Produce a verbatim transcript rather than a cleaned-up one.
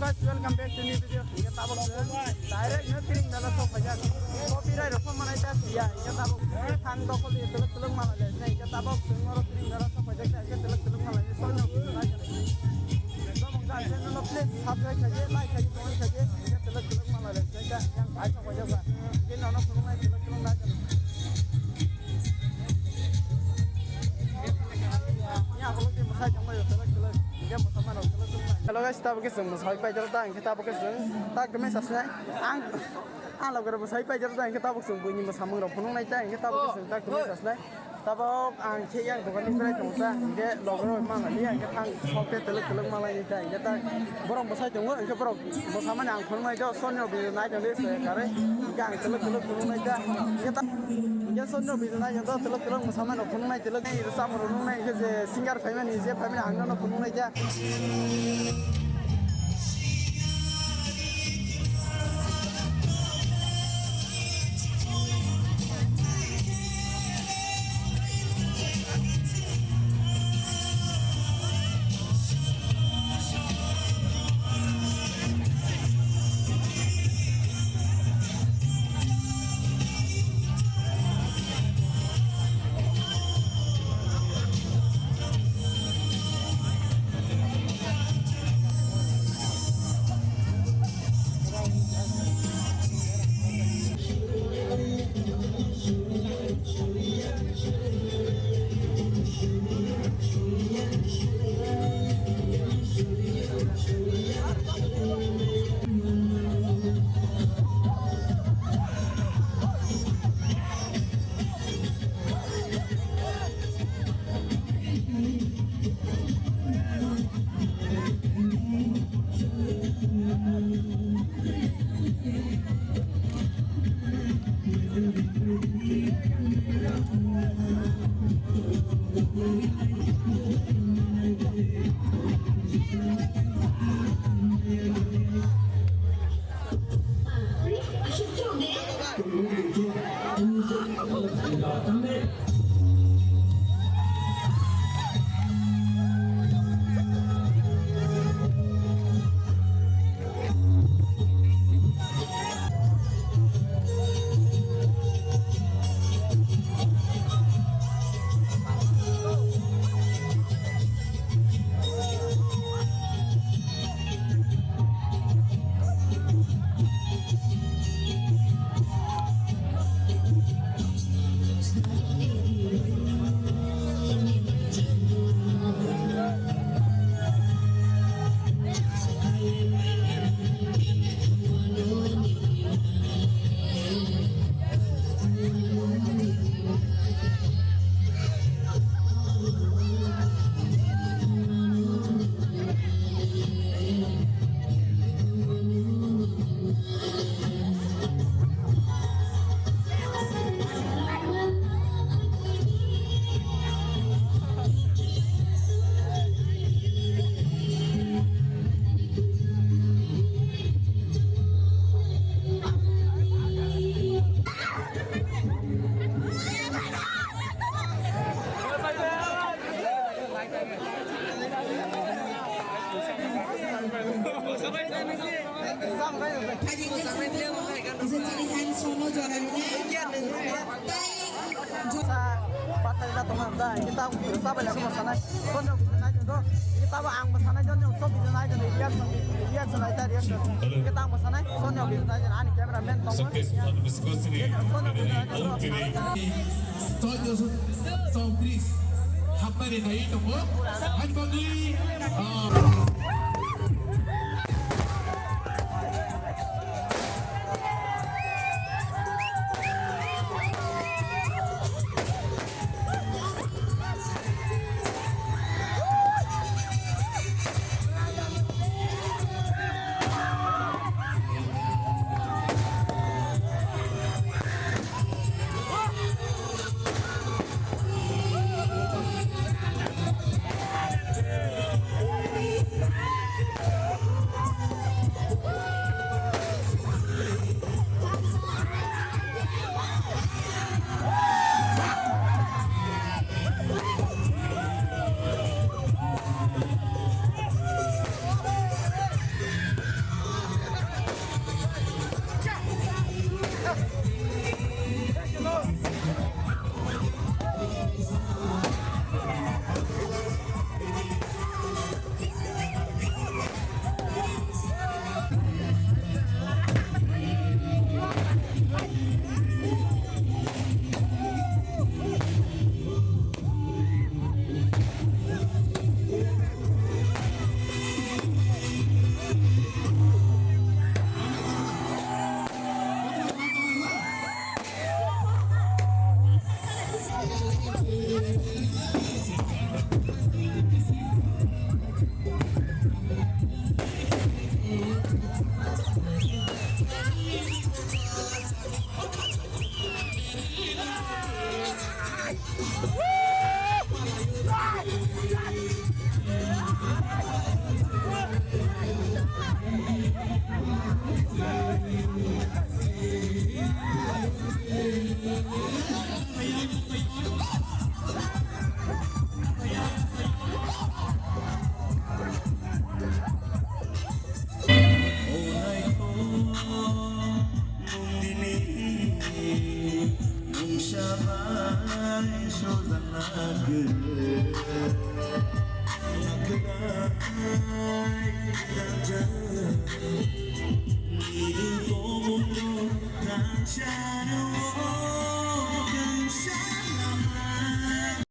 Guys, welcome back to new video. Hingke tabok chwng direct no Tiring Mela sok phaijak. Copyright rok pho manai ta siya. Hingke tabok thang dokol di telok telok mala le. Hingke tabok chwng oro Tiring Mela sok phaijak. Hingke telok telok mala le. Sono. Sono. Please subscribe khaje, like khaje, comment khaje. Hingke telok telok mala le. Hingke yang bai sok phaijak ba. Hingke nono phunuknai telok telok like. Hello guys, tabuk khe chwng mwsai paijak ta, hingkhe tabuk khe chwng tak khe mesa sinai. Ang, ang loge rok mwsai paijak ta, hingkhe tabuk chwng buini mwsamung rok phunuk nai ta, hingkhe tabuk khe chwng tak khe mesa sinai. Tabuk ang khe yang dokan ni berai tongo ta, hingkhe loge rok mang liya, hingkhe thang sok khe telok telok malai ta, hingkhe ta borok mwsai tongo, hingkhe borok mwsamani ang phunuk nai ta, soni rok video nai tong di se kare, hingkhe ang telok telok phunuk nai ta, hingkhe ta. Hingke sono video nai jang telok telok mwsama no phunuk nai telok nai rwchapmung rok nung nai hingke je singer phaimani je phaimani ang no phunuk nai ja. Pathai da tongma da, kita sabai la tongma sanai. Sono video nai do. Kita ba ang sanai jon jon so video nai do. Reaction, reaction nai ta reaction. Kita ang sanai. Sono video nai ani cameraman tongma. Sono video nai do. Chauris hapnani nai tongo. Hani bagwi, ah,